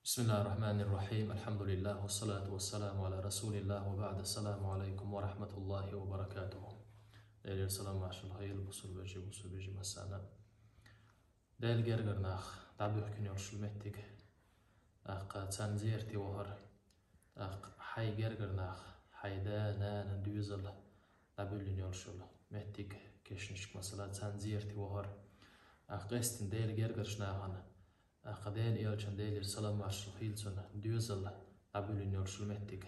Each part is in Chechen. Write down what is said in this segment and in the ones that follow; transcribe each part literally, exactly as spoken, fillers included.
بسم الله الرحمن الرحيم. الحمد لله والصلاة والسلام على رسول الله وبعد. السلام عليكم ورحمة الله وبركاته. Элир салам машал хил бусурбежи бусурбежи масана. Дел гергар нах дабюхкин ёлшул меттиг. Ахка цан зерти вохар. Ахка хай гергар нах хай да нана дюзал дабюлин ёлшул меттиг кешнишк масала цан зерти вохар. Ахка эстин дел гергарш нахана. Ахка дел елчан делир салам машал хилцун дюзал дабюлин ёлшул меттиг.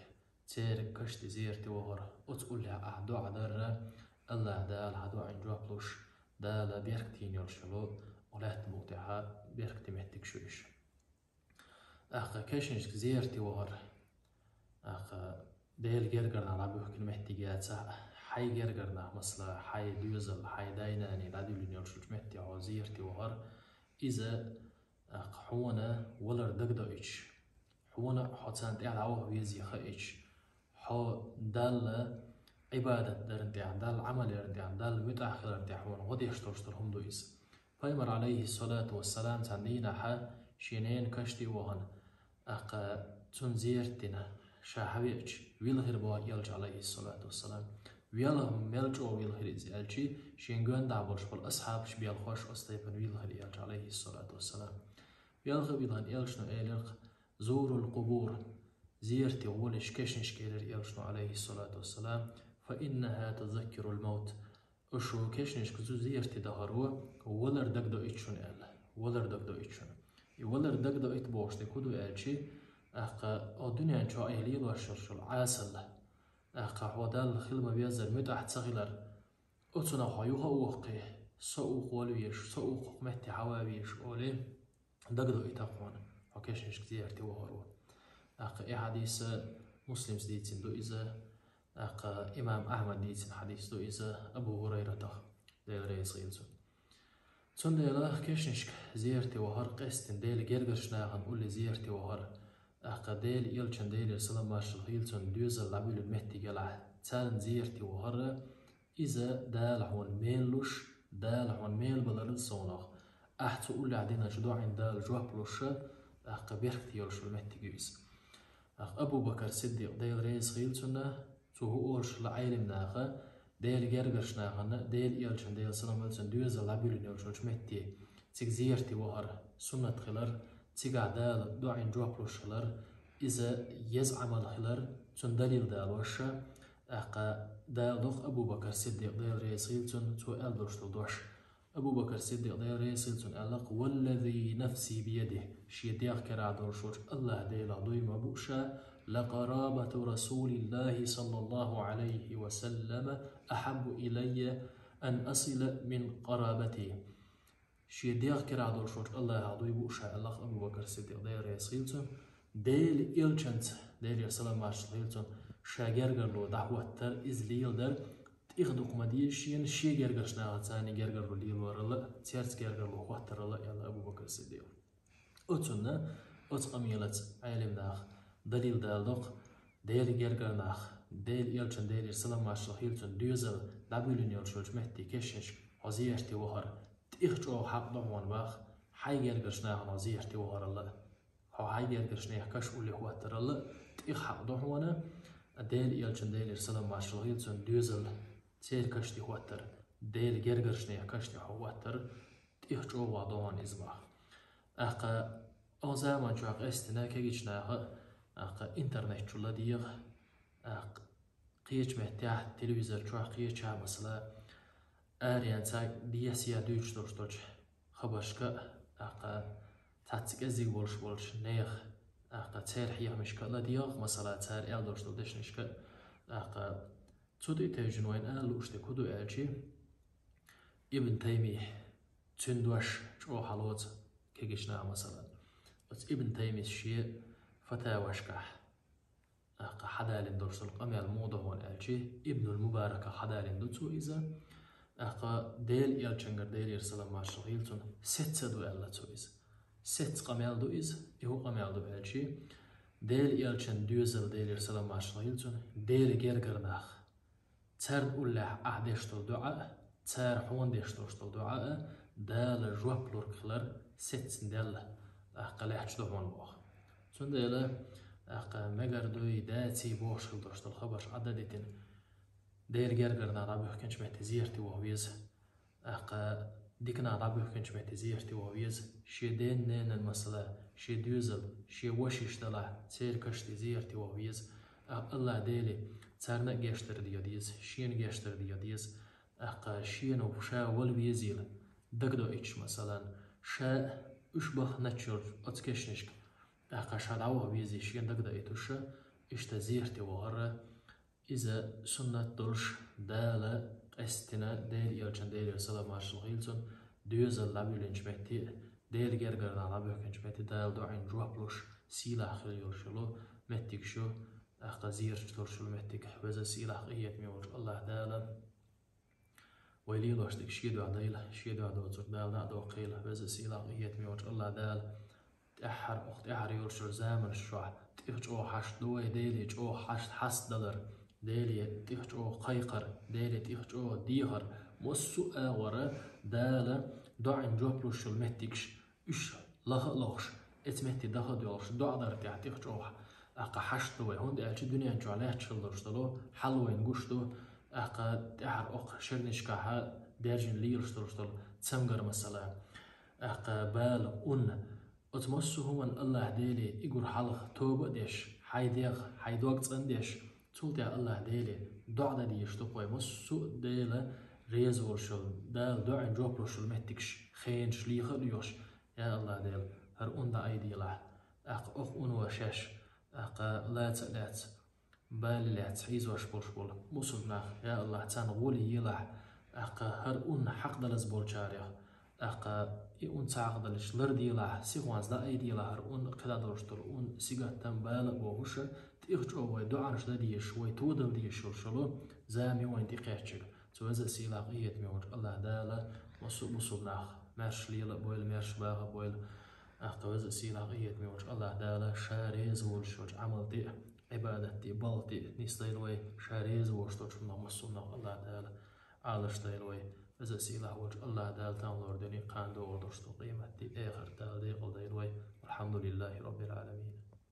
Церик кашти зерти вохар. Оц улля ах дуа дарра. Аллах дал ха дуа ин жоплуш. Дала берктин ёлшулу. Олет мутиха беркти меттиг шуиш. Ахка кешнишк зерти вохар. Ахка дел гергарна дабюхкин меттиг яца. Хай гергарна масла хай дюзал хай дайнани дабюлин ёлшул метти хо зерти вохар. Иза ахка хуна валар дагдоич. Хуна хоцан тя даух вези хаич. Хо дал ибадат дарн тя дал амал ярн тя дал мутахилар тя хуна годеш толштор хумду из. Пайгамбар алейхи салату вассалам цан дина ха шинен кашти вохан. Ахка цун зертина ша хавич вилхир бо елч алейхи салату вассалам. Вялх мелчо вилхир из елчи шин гонда болш бол асхабш бел хош остайпан вилхир елч алейхи салату вассалам. Вялх вилхан елчну элирх зурул кубур. Зерти гулиш кешниш келир елчну алейхи салату вассалам. Фа иннаха тазаккирул маут. Ушу кешнишк зу зерти дахару валар дагдо ичун эл. Валар дагдо ичун. И валар дагдо ит бошти куду элчи. Ахка о дунянчо ай лилвашшул асалла. Ахка хо дал хилма везар мутах цагилар. Оцуна хо юха ухи. Со ух вал веш, со ух метти хава веш оли. Дагдо итахун. Хо кешнишк зерти вохару. Ахка и хадиса Муслим сдицин ду иза. Ахка имам Ахмад дицин хадис ду иза Абу Хурайратах. Дел рейс хилцу. Цун дела кешнишк зерти вохар къестин дел гергарш нахана улли зерти вохар. Ахка дел елчан делир салам машал хилцун дюзал лабилу метти гела. Царн зерти вохар. Иза дала хун меллуш, дала хун мел баларил сонах. Ахцу улли динач дуин дал жоплуша. Ахка беркти ёлшул метти гюис. Ах Абу Бакар Сиддиқ дел рейс хилцуна. Цу ху олшла айлим наха дел гергарш нахана дел елчан дел салам елцун дюзал лабилин ёлшулч метти. Циг зерти вохар суннат хилар. Цига дала дуин жоплуш хилар. Иза ез амал хилар. Цун далил дал ваша. Ахка дал дох Абу Бакар Сиддиқ дел рейс хилцун цу эл доштул дош. Абу Бакар Сиддиқ дел рейс хилцун эллак: «Валлази нафси биядих». Ши дях кера долшуч Аллах дела дуйма буша. «Лакарабату Расулиллахи саллаллаху алейхи ва саллама ахаббу илайя ан асила мин карабати». Ши дях кера долшуч Аллах дуй буша эллак Абу Бакар Сиддиқ дел рейс хилцун. Дел елчанц, дел салам машал хилцун. Ша гергарлу дахваттар из лилдар. Тих дукма дишин ши гергарш нахацани гергарлу лилварала, церц гергарлу хваттарала, яла Абу Бакар Сиддиқ. Оцунна, оц къамилац айлим нах далил дал дох, дел гергар нах, дел елчан делир салам машал хилцун дюзал дабюлин ёлшулч метти кешнишк хозиерти вохар. Тих чо хак дохван бах, хай гергарш нахана хозиерти вохарала. Хо хай гергарш нех каш улли хваттарала, тих хак дохвана, дел елчан делир салам машал хилцун дюзал цер кашти хваттар, дел гергарш нех кашти хваттар, тих чо ва дохван из бах. Ахка о заман чуа къестина кегич наха, ахка интернет чула диях, ахка кеч меття телевизор чуа кеча масала, ариан ца диас я дюч дош доч хабаршка, ахка цацик эзиг болш болш нех, ахка цер хьяхмишка ла диях масала цер эл дош дол дешнишка, ахка цуд и тевжин вайн а луште куду элчи, Ибн Тайми цундваш чо халоц кегиш на масала. Оц Ибн Тайми ши фатавашка, ахка хадалин дорсул къамял модагон элчи, Ибнул Мубарака хадалин дуцу иза, ахка дел елчангар делир салам машал хилцун, сетца ду элла цу иза. Сетц къамял ду иза, иху къамял ду элчи, дел елчан дюзал делир салам машал хилцун, дел гергар нах. Царн уллях ах дештол дуа, цар хун дештол дуа, дала жоп лурк хилар сетсин делла, ах къалач дохван бох. Цундела, тӀаккха мегар дуй, даций бохуш хила долуш долу хабарш Ӏадда дитина. Делан гергара дӀабуьхкинчу метте зерате ваха веза. ТӀаккха диканах дӀабуьхкинчу метте зерате ваха веза. Шен ден-ненан масала, шен доьзал, шен ваша иштта далахь, церан каш тӀе зерате ваха веза. ТӀаккха Аллах Деле царна а гечдар де деза, шена гечдар де деза. ТӀаккха шена ша вала везийла дагадоуьйтуш, масалан, ша уьш бахначчуьра оцу кешнашка, тӀаккха ша дӀаваха везий шена дагадоуьйтуш, иштта зерате вахара. Иза суннат долуш, Дала къаьстина, Делан элчан, Делера салам-маршалла хуьлда цунна, доьзал дӀабуьйлинчу метте, Делан гергара дӀабуьхкинчу метте Дала доӀина жоп луш, сийлахь хила йолуш йолу меттигаш ю, тӀаккха зерате луш йолу меттиг, веза сийлахь къинхетаме волчу Аллах Дала вай лелош дерг шен дуьхьа дайла, шен дуьхьа доцург Дала дӀа а доккхийла, веза сийлахь къинхетаме волчу Аллах Дала тӀаьххьара, оха тӀаьххьара йолчу заманаш чохь тӀех чӀогӀа хьашт ду вай, Деле чӀогӀа хьашт хьастадалар, Деле тӀех чӀогӀа кхайкхар, Деле тӀех чӀогӀа дехар, массо а агӀора Дала доӀина жоп луш йолу меттигаш, уьш лаха а лохуш, эца метте даха а доьлхуш, доӀа дар тӀехь тӀех чӀогӀа, тӀаккха хьашт ду вай, хӀунда аьлча дуьнен чохь лаьтташ хила долуш долу хьал вайна гуш ду, тӀаккха тӀаьххьара оха шернишкахьа даьржина лелаш долуш долу цамгар, масала, тӀаккха бала, ун. Оцу массо а хӀуманна Аллах Деле и гур хьалха тоба а деш, хьайн дегӀ, хьайн дог цӀандеш, цул тӀаьхьа Аллах Деле доӀа дан дезаш ду-кх вай, массо а Дела реза волуш йолу, Дала доӀина жоп луш йолу меттигаш, хенаш леха а лоьхуш, я Аллах Дела, хӀара ун дӀаайделахь, тӀаккха оха уно шаьш, тӀаккха лаца а лаьцна, бала лаьцна хьийзош болуш болу бусулба нах, я Аллах, царна гӀоле елахь, тӀаккха хӀара ун хьакхадалаза болчарех, тӀаккха и ун ца хьакхадалча ларделахь, сихонца дӀаайделахь хӀара ун, кхидӀа долуш долу ун, сингаттам, бала а бохуш, тӀех чӀогӀа вай доӀанаш дан дезаш, вай тодала дезаш йолуш йолу зама ю вайна тӀекхаьчнарг. Цу веза а сийлахь къинхетаме волчу Аллах Дала массо а бусулба нах маьрша лела а бойла, маьрша баха а бойла. ТӀаккха веза а сийлахь къинхетаме волчу Аллах Дала ша реза волуш йолчу Ӏамал тӀе а, Ӏибадат тӀе а, балха тӀе а нисдойла вай, ша реза волуш долчу хӀуманах массо а хӀуманах Аллах Дала Ӏалашдойла вай. Веза а сийлахь волчу Аллах Дала таханлера дуьне, кхана догӀур долуш долу къематде, эхарт Дала декъалдойла вай. Валхьамдулиллахи Роббил Ӏаламин.